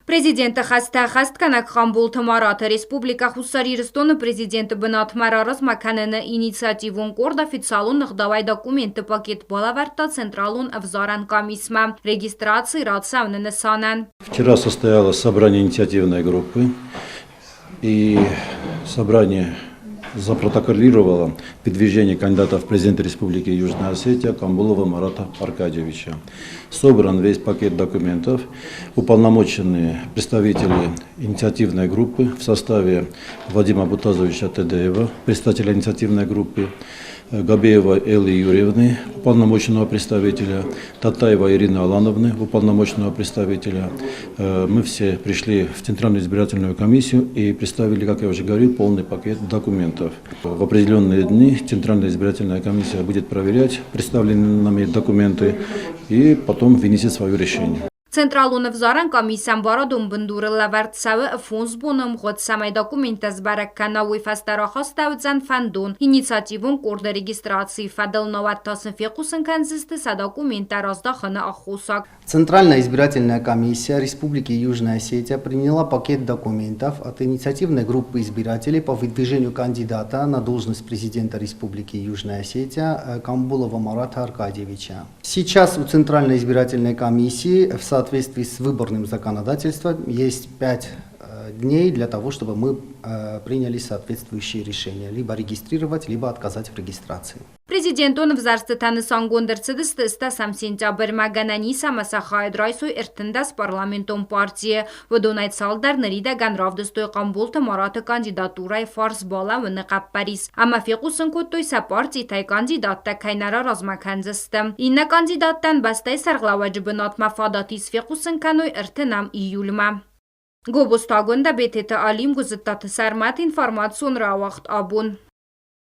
Президенты хӕстӕ ӕххӕстгӕнӕг Хъамболты Мараты Республикӕ Хуссар Ирыстоны президенты бынатмӕ раразмӕ кӕныны инициативон къорд официалон ӕгъдауӕй документты пакет балӕвӕрдта Централон ӕвзарӕн къамисмӕ регистраци рацӕуыны нысанӕн. Вчера состоялось собрание инициативной группы, и собрание запротоколировало выдвижение кандидата в президенты Республики Южная Осетия Камбулова Марата Аркадьевича. Собран весь пакет документов. Уполномоченные представители инициативной группы в составе Вадима Бутазовича Тедеева, представителя инициативной группы, Габеева Эллы Юрьевны, уполномоченного представителя, Татаева Ирины Алановны, уполномоченного представителя. Мы все пришли в Центральную избирательную комиссию и представили, как я уже говорил, полный пакет документов. В определенные дни Центральная избирательная комиссия будет проверять представленные нами документы и потом вынесет свое решение. Централон ӕвзарӕн къамисӕн барадон бындурыл лӕвӕрд цӕуы фондз боны ӕмгъуыд, цӕмӕй документтӕ сбӕрӕг кӕна, уый фӕстӕ рахастӕуыдзӕн фӕндон инициативон къорды регистрацийы фӕдыл, науӕд та сын фехъусын кӕндзысты сӕ документтӕ раздахыны аххосаг. Центральная избирательная комиссия Республики Южная Осетия приняла пакет документов от инициативной группы избирателей по выдвижению кандидата на должность президента Республики Южная Осетия Камбулова Марата Аркадьевича. Сейчас у Центральной избирательной комиссии в соответствии с выборным законодательством есть 5 дней для того, чтобы мы приняли соответствующие решения, либо регистрировать, либо отказать в регистрации. Президентон ӕвзӕрстытӕ нысангонд ӕрцыдысты ӕстӕсӕм сентябрьмӕ, гӕнӕн ис ӕмӕ сӕ хайад райсой 13 парламентон партийы. Уыдонӕй цалдӕр ныридӕгӕн равдыстой Хъамболты Мараты кандидатурӕйы фарс балӕууыны хъӕппӕрис ӕмӕ фехъусын кодтой, сӕ партитӕй кандидаттӕ кӕй нӕ раразмӕ кӕндзысты. Иннӕ кандидаттӕн бӕстӕйы сӕргълӕууӕджы бынатмӕ фадат ис фехъусын кӕной 30 июльмӕ. Гобозты Агуындӕ, Бететы Алим, Гуызыдтаты Сӕрмӕт, информацион рауагъд абон.